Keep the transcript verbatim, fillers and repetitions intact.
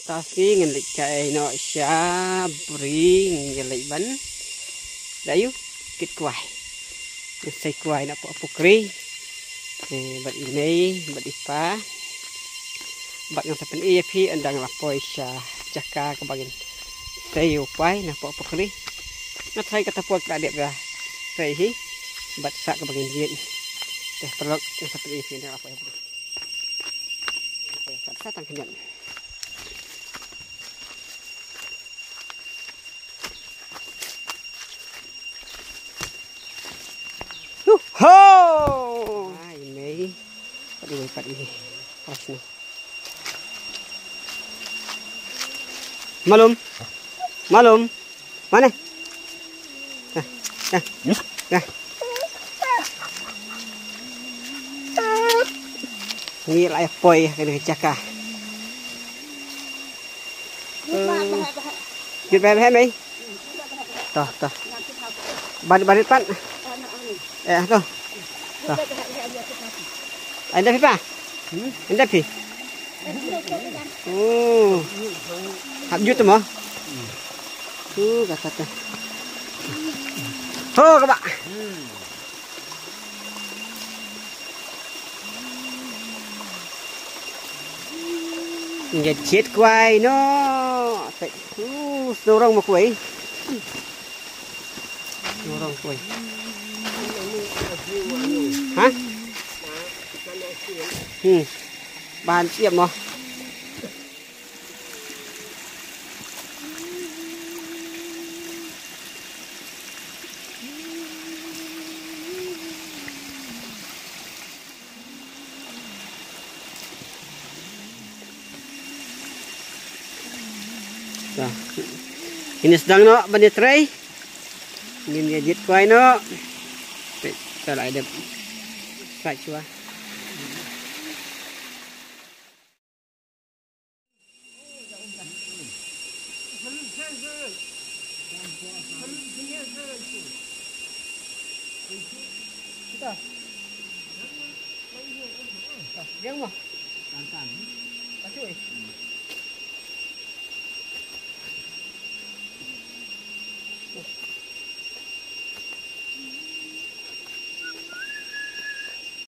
Tasi ngan leit kai noh sha bri, ngan leit ban da ïu kit kwai. Ngan sei kwai na poh pukri. Eh, bad i mei bad i pa. Bad ngan sa pyni ïa phi ynda nga la poi sha jaka kaba ngan sei ïa u kwai na poh pukri. Nga tharai kata por ka la dep ïa sei hi. Bad sa kaba ngan jied. Te paralok, ngan sa pyni ïa phi ynda nga la poi ha bri. Sa tang khyndiat. Ho! Ai, mei. Pat i mei, pat i mei. Pas na. Malum. Malum. Mane? Nah, nah, nah. Ngi la ïa poi ha kane ka jaka. Jut bha bha mei. To, to. Barit, barit pat. Eh, to. To. Ai, ynda phi pa? Ynda phi? Oh. Hap jut mo? Uh, kata tu. Ho, kaba. Ngi jied kwai noh. Peit. Uh, snorong mo kwai. Snorong kwai. Ha? Hmm. Ban siap mo. Ngin ïa sdang noh ban ïa trei. Ngin ïa jied kwai noh. Peit, sa la dep. Sa shuwa. Biang mo.